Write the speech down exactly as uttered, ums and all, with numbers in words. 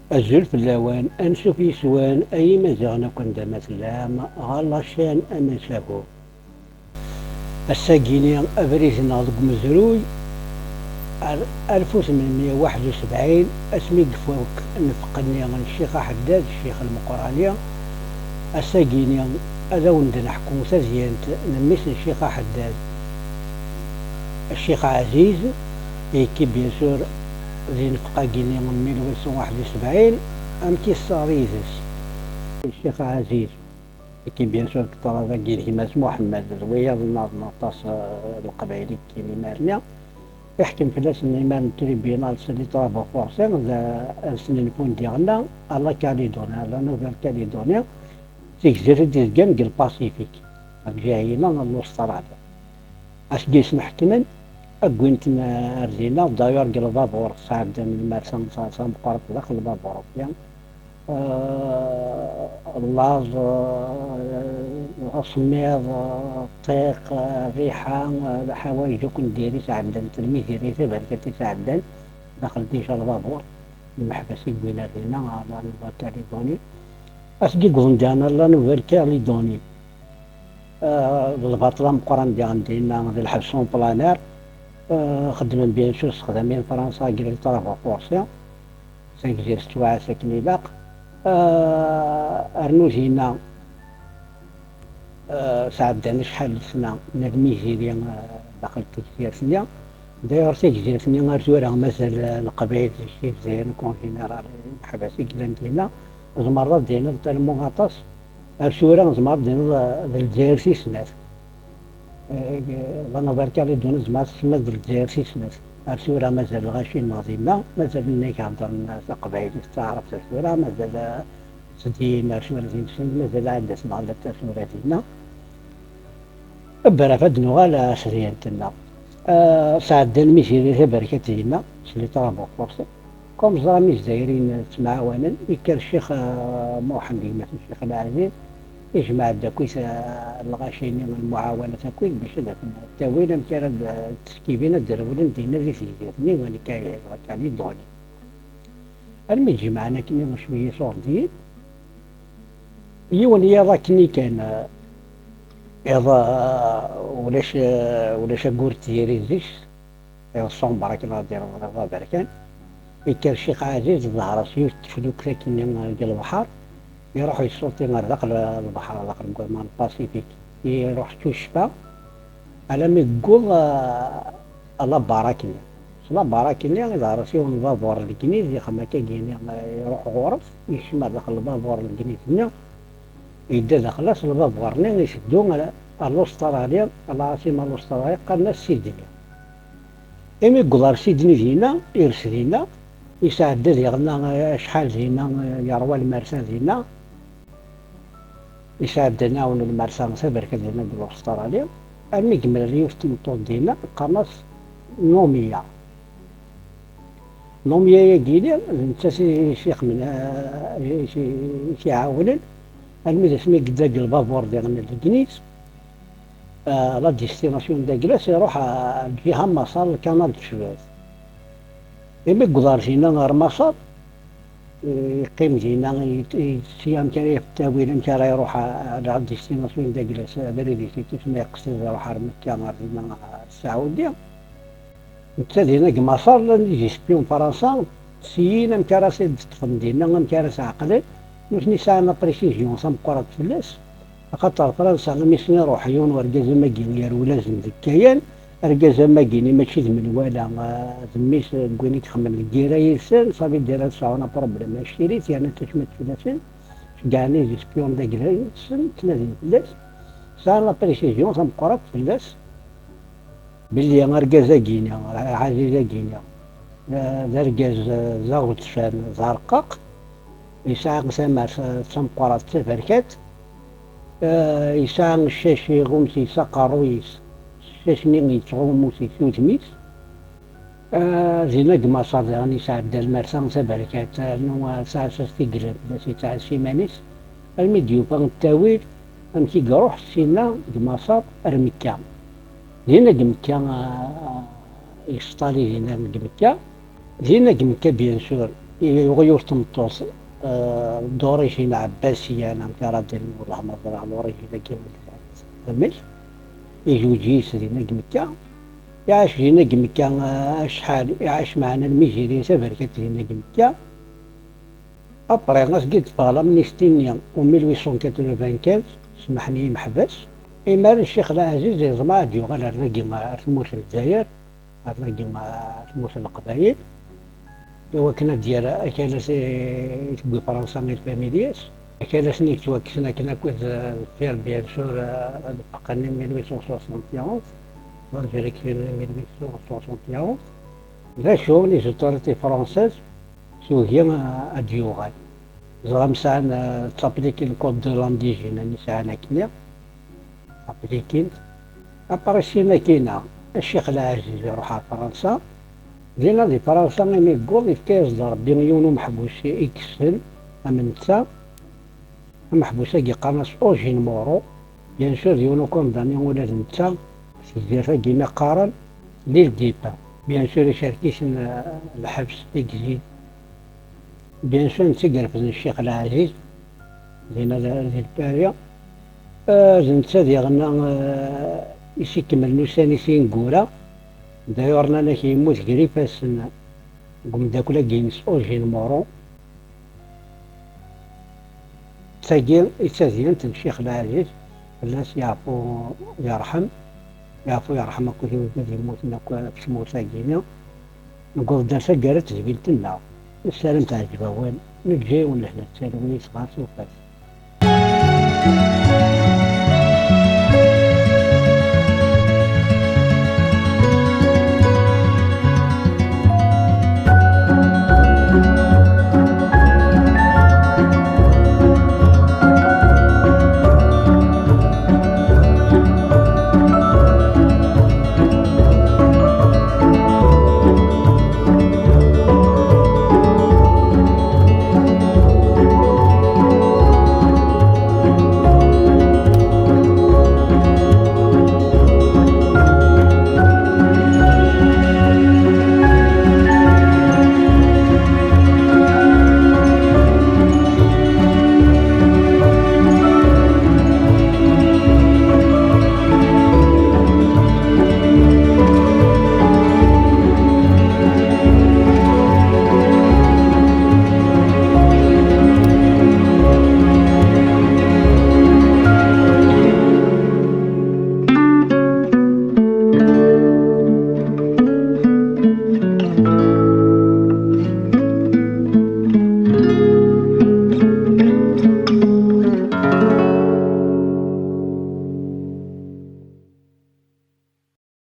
Azul fell-awen, ansuf yes-wen, ay Imaziɣen akk anda ma tellam, ɣer la chaîne Amasaku. Ass-agi-ni, abrid-nneɣ deg umezruy, ar alef u tmenmya u waḥed u sebɛin, asmi i ifuk nnefq-nni n Ccix Aḥeddad, Ccix Lmeqrani. Ass-agi-ni, ad awen-d-neḥku tadyant n mmi-s n Ccix Aḥeddad, Ccix Ɛziz, et qui, bien sûr, di nnefq-agi-ni n mil huit cent waḥed u sebɛin, amek i tesseɣri yid-s. Ccix Ɛziz, et qui, bien sûr, deg ṭṭrad-agi d gma-s Muḥemmed, d wiyaḍ nniḍen aṭas, eh, n Leqbayel i yekkin imar-nni. Iḥkem fell-asen imar n tribunal s les travaux forcés, d, eh, ad sen-nfun diɣenna à la Calédonie, à la Nouvelle-Calédonie, d tigzirt i d-izgan deg Lpasifik, deg lǧiha-inna n Lustṛali. Asmi i sen-ḥekmen, wwin-ten ar dinna, d'ailleurs deg lbabur, sɛeddan lmersa s, s ameqqran daxel lbabur-nni. Eh, laẓ, eh, asemmiḍ, eh, ṭṭiq, eh, rriḥa, eh, leḥwayeǧ akk n diri sɛeddan-t, lmiziri taberkant i sɛeddan daxel déjà lbabur, lmeḥbas i wwin ar dinna, ɣer la Nouvelle-Calédonie. Asmi i wwḍen dinna la Nouvelle-Calédonie, eh, d lbaṭel ameqqran diɣen dinna, d lḥebs en plein air. Eh, xeddmen bien sûr, ssexdamen Fransa deg les travaux forcés, tagzirt tettwaɛas akken ilaq. Eh, rnu dinna, eh, sɛeddan acḥal n sna n lmiziri, eh, daxel tegzirt-nni. D'ailleurs, tagzirt-nni ar tura mazal, eh, Leqbayel d Lezzayer en général, imeḥbas i yellan dinna. Tzemreḍ ad d-tiniḍ tellmen aṭas. Ar tura tzemreḍ ad d-tiniḍ, eh, d Lezzayer tis snat. Eh, la Nouvelle-Calédonie tzemreḍ ad tsemmiḍ d Lezzayer tis snat. Ar tura mazal lɣaci-nneɣ dinna, mazal nnig heddren taqbaylit s taɛrabt ar tura, mazal, eh, ttedyin ar tura din, mazal ɛedda-sen ɣer tura dinna. Bref, ad d-nuɣal ɣer tedyant-nneɣ. Eh, sɛeddan lmiziri taberkant dinna, s les travaux forcés. Comme ẓran Izzayriyen ttemɛawanen, yekker Ccix, eh, Muḥend, gma-s n Ccix Lɛaziz, ijmeɛ-d akkit, eh, lɣaci-nni, lmuɛawanat akkit, bac ad ten-ttawin amek ara d-, teskibin ad d-rewlen dinna di tegzirt-nni, wani akka, akka di ddɣel. Armi d-jemɛen akken cwiya iṣurdiyen, yiwen yiḍ akken kan, eh, iḍ, eh, ulac, eh, ulac ayyur n tiziri zik, iḍ ṣumber akken ad d-iruḍ iḍ aberkan. Yekker Ccix Ɛziz, ḍher-as yiwet n teflukt akkenni deg lebḥer, iruḥ yessuṭi ar daxel lebḥer, daxel n waman Pasifik. Iruḥ s tuccfa alammi yewweḍ, eh, la Barak-nni. S la Barak-nni, iḍher-as yiwen n lbabur n Legliz, ixem akkagi-ni, eh, iruḥ ɣur-s, yekcem ar daxel lbabur n Legliz-nni, yedda daxel-as lbabur-nni, iteddu ar, ar Lustṛali, ar lɛaṣima n Lustṛali, qqaren-as Sydney. Imi yewweḍ ar Sydney dinna, ires dinna, yesɛedda diɣenna acḥal dinna, yerwa lmersa dinna. Yesɛedda yiwen lmersa taberkant dinna deg Lustṛali, armi yemlal yiwet n tmeṭṭut dinna, qqaren-as Numya. Numya-agi-ni, d nettat i, i s-ixemen, eh, i, i, i s-iɛawnen, armi d asmi yedda deg lbabur diɣen n Legliz, eh, la destination n Daglas, iruḥ, eh, lǧiha n Maṣer, lkanal d Suez. Imi yewweḍ ar dinna, ar Maṣer, eh, yeqqim dinna, yet-, yettsi amek ara yaf ttawil, amek ara iruḥ, eh, ar la destination n Daglas, abrid-is ittus ma yeqsed iruḥ ar Mekka, ar dinna, ar Saɛudi. Netta dinna deg Maṣer, llan les espions n Fransa, ttessin amek ara s-id-ṭṭfen dinna, amek ara s-ɛeqlen. Nutni sɛan la précision tameqqrant fell-as, axaṭer Fransa, mi sen-iruḥ yiwen wergaz am wagi yerwel-asen deg Kayan, argaz am wagi-nni mačči d menwala, ah, d mmi-s n win i ixemmen deg gira yid-sen, ça veut dire ad sɛun un problème. Actirit yerna d tacmat fell-asen, ceggɛen les espions d agla-nsen, ttnadin fell-as, sɛan la précision tameqqrant fell-as. Belli argaz-agi-ni, Ɛaziz-agi-ni, d, d argaz, eh, d aɣezfan, d arqaq, yesɛa tamart, eh, d tameqqrant, d taberkant, eh, yesɛa ccac iɣumm-it s aqerruy-is, ccac-nni yettɣummu-t s udem-is. Eh, dinna deg Maṣer daɣen yesɛedda lmersa taberkant, rnu, eh, tesɛa-as tigellelt, d as yettɛassa iman-is, armi d-yufa ttawil, amek i iruḥ sinna deg Maṣer ar Mekka. Dinna deg Mekka, ah, yesṭali dinna deg Mekka. Dinna deg Mekka, bien sûr, Yuɣ yiwet tmeṭṭut, eh, d'origine ɛebbasiya, neɣ amek ara d-iniɣ, wellah ma ẓriɣ l'origine-agi amek. Amek? Izweǧ yis dinna deg Mekka. Iɛac dinna deg Mekka, eh, acḥal? Iɛac meɛna lmiziri taberkat dinna deg Mekka. Après, asgi d-teffeɣ l'amnistie-nni en mille huit cent quatre-vingt-quinze, smaḥen i yimeḥbas. Imar Ccix Laɛziz yeẓmeɛ ad yuɣal ar dagi, ar tmurt n Lezzayer, ar dagi, ar tmurt n Leqbayel, i wakken ad d-yerr akalas i tewwi Fransa i lfamilya-s. Akalas-nni yettwakksen akken akk d deffir, bien sûr, eh, ad ffqen i mille huit cent soixante et onze, la révolution de mille huit cent soixante et onze. D acu, les autorités françaises tugi, eh, ad d-yuɣal. Ẓram sɛan, eh, ttaplikin le code de l'indigène, ani sɛan akkenni. Ttaplikin. Après sin akkin-a, Ccix Laɛziz iruḥ ar Fransa. Dinna di Fransa, imi yewweḍ, yefka-yas-d Rebbi yiwen umeḥbus i yekksen, am netta. Ameḥbus-agi qqaren-as Eugène Moreau. Bien sûr, d yiwen ukondani ula d netta. Seg tezzirt-agi mi qqaren l'île d'Ypres. Bien sûr, icerk-iten, eh, lḥebs i yezid. Bien sûr, netta i irefden Ccix Laɛziz, dinna di, di Lpari. Eh, d netta diɣen, eh, i s-ikemmlen ussan-is ineggura. D'ailleurs, nnan-ak yemmut gar ifassen n umeddakel-agi-ines Eugène Moreau. D tagi i d tadyant n Ccix Laɛziz, fell-as yeɛfu yerḥem, yeɛfu yerḥem akked wid yemmuten akk ɣef tmurt-agi-nni. Newweḍ-d ar taggara n tedwilt-nneɣ. Nessaram teɛjeb-awen, neǧǧa-yawen lehna d talwit ɣer tufat.